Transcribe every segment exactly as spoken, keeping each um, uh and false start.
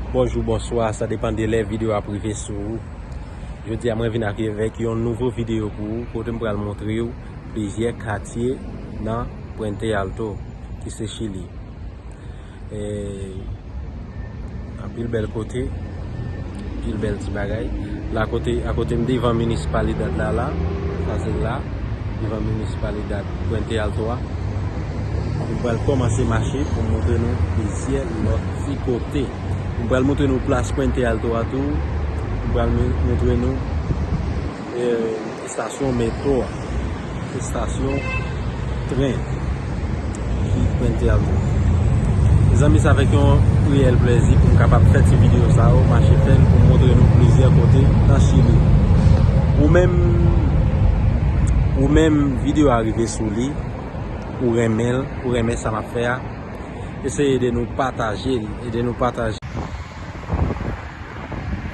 Bonjou, bonswa, sa depann de lè videyo a ap rive sou ou. Jodi a, mwen vin avèk yon nouvo videyo pou ou, kote m pral montre w plizyè katye nan Puente Alto, ki se Chili. E, anpil bèl kote, anpil bèl ti bagay. La kote, akote m devan Municipalidad la, la, sa se la, devan Municipalidad Puente Alto a. M pral kòmanse mache pou m montre nou plizyè lòt ti kote. M pral montre nou plas Puente Alto a tou. M pral mon- montre nou, e, estasyon metwo a, estasyon tren ki Puente Alto. Mezanmi, sa fè k yon reyèl plèzi pou m kapab fè ti videyo sa yo, mache fè l pou m montre nou plizyè kote nan Chili. Ou menm, ou menm videyo a rive sou li, ou renmen l, ou renmen sa m ap fè a, eseye ede nou pataje l, ede nou pataje.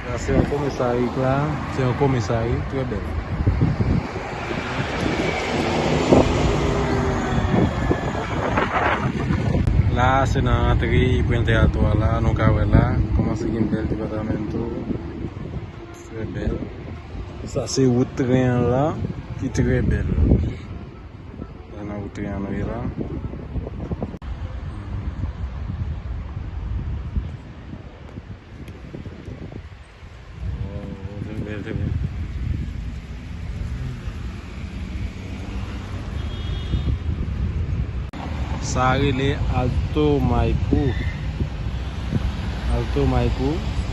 Sa se yon komisari la, se yon komisari trè bèl. La se nan rantre Puente Alto a la, nou ka wè la, kòman se gen bèl departamento, trè bèl. Sa se wout tren an la, ki trè bèl. Se nan wout tren an nou ye la. Oh, trè bèl, trè bèl. Sa a rele Alto Maipo. Alto Maipo.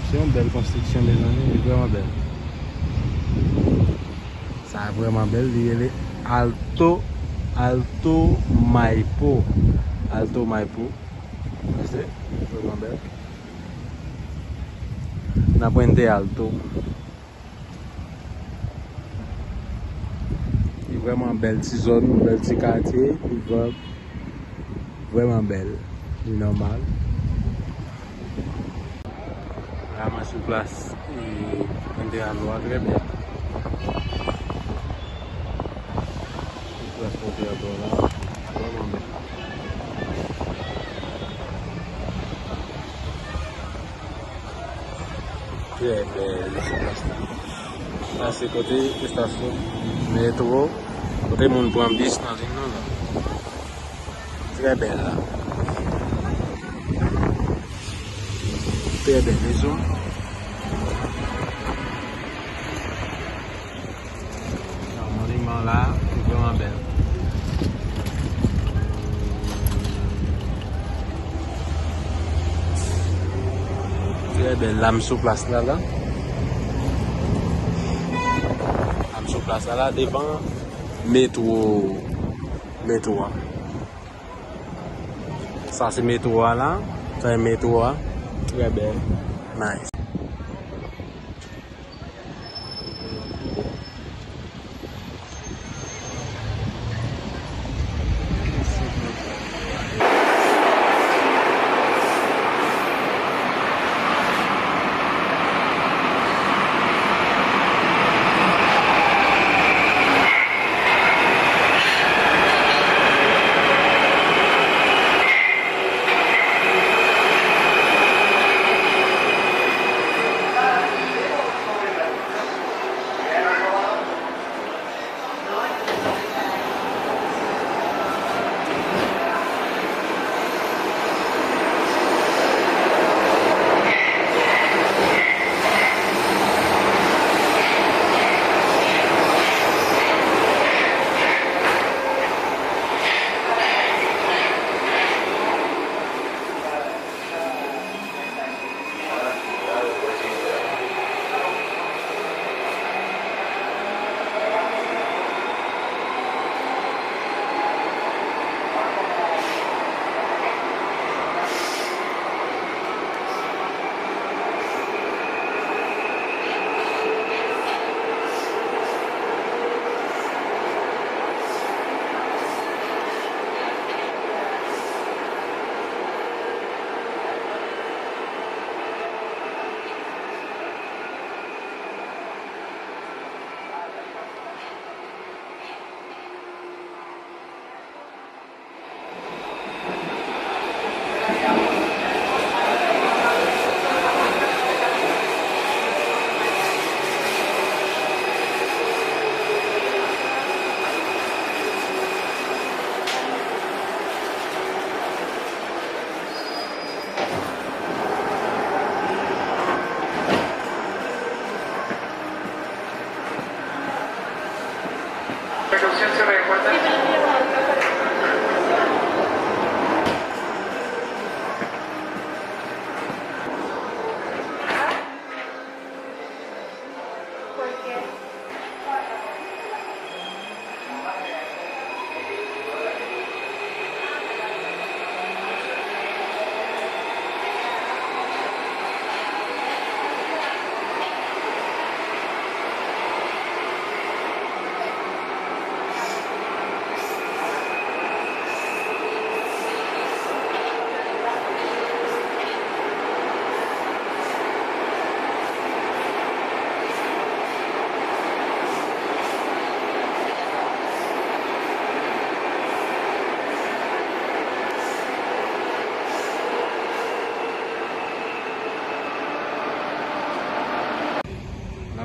Se yon bèl konstriksyon, mezanmi, li vrèman bèl. Sa a vrèman bèl, li rele Alto, Alto Maipo. Alto Maipo. Se vrèman bèl. Nan Puente Alto. Li vrèman bèl ti zòn, bèl ti katye, li vrè- vrèman bèl, li nòmal. La mwen sou plas, e, Puente Alto a, trè bèl. Sou plas Puente Alto a la, vrèman bèl. Trè bèl, sou plas la. Sa se kote estasyon metwo, kote moun pran bis nan zòn nan la. Trè bèl la. Trè bèl, mezanmi. Nan moniman la, li vrèman bèl. Trè bèl. La m sou plas la, la. La m sou plas la, la, devan metwo, metwo a. Sa se metwo a la. Sa se metwo a. Trè bèl. Nice.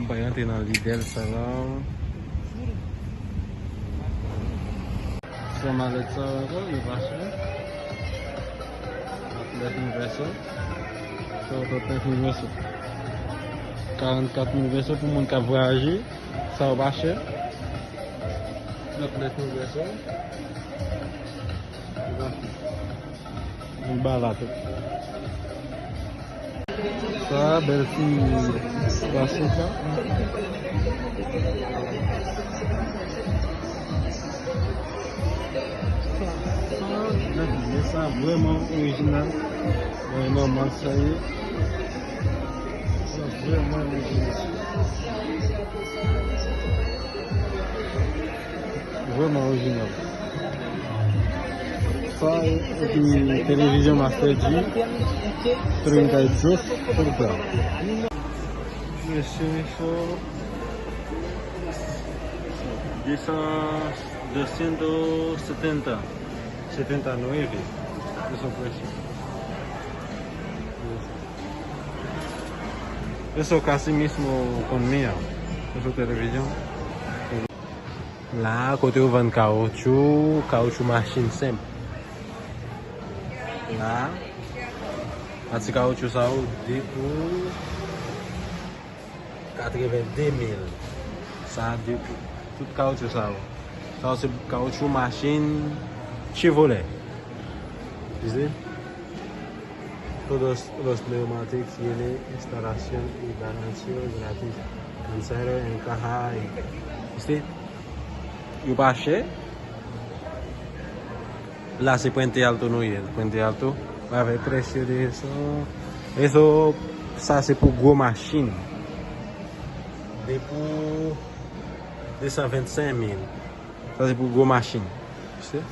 Fè antre nan Lidl sa la. Sa malèt sa ankò, yo pa chè. Trannèf mil peso. Sa trannèf mil peso. Karannkat mil peso pou moun k ap vwayaje. Sa yo pa chè. Trannèf mil peso. Yo pa chè. Yon bal atè. Sa, bèl ti baskèt la. Men sa vrèman orijinal. Mwen nòmal sa ye. Sa vrèman orijinal. Vrèman orijinal. Sa, epi televizyon Master G, trinta e dos pulgadas. Mesye, eso, de cien, doscientos setenta, setenta y nueve. Eso, presyo. Eso casi mismo con mía. Eso televizyon. La, kote yo vann kawotchou, kawotchou machin senp. La, a ti kawotchou sa yo, de pou katrevende mil. Sa, de pou tout kawotchou sa yo. Sa yo se kawotchou machin Chevrolet. Ou si? Todos los neumáticos tiene instalación y garantía gratis. Cancero en caja y, you see? Yo pa chè. La se Puente Alto nou ye, Puente Alto. Mwen avè presyo de eso. Eso, sa se pou gwo machin. De pou de san vennsenk mil. Sa se pou gwo machin. Se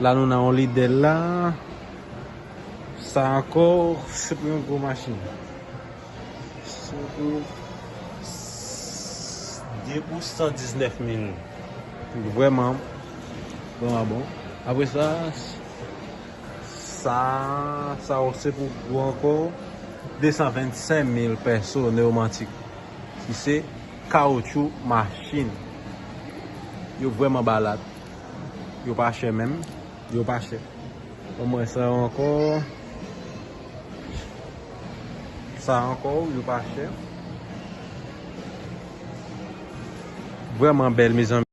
la nou nan yon Lidl la. Sa ankò, se pou yon gwo machin. Se pou de pou san diznèf mil. Vrèman, vrèman bon. Apre sa, sa, sa se pou gwo ankò, de san vennsenk mil peso neumático. Ki se kawotchou machin. Yo vrèman balad. Yo pa chè menm. Yo pa chè. Ban m wè sa yo ankò. Sa ankò, yo pa chè. Vrèman bèl, mezanmi.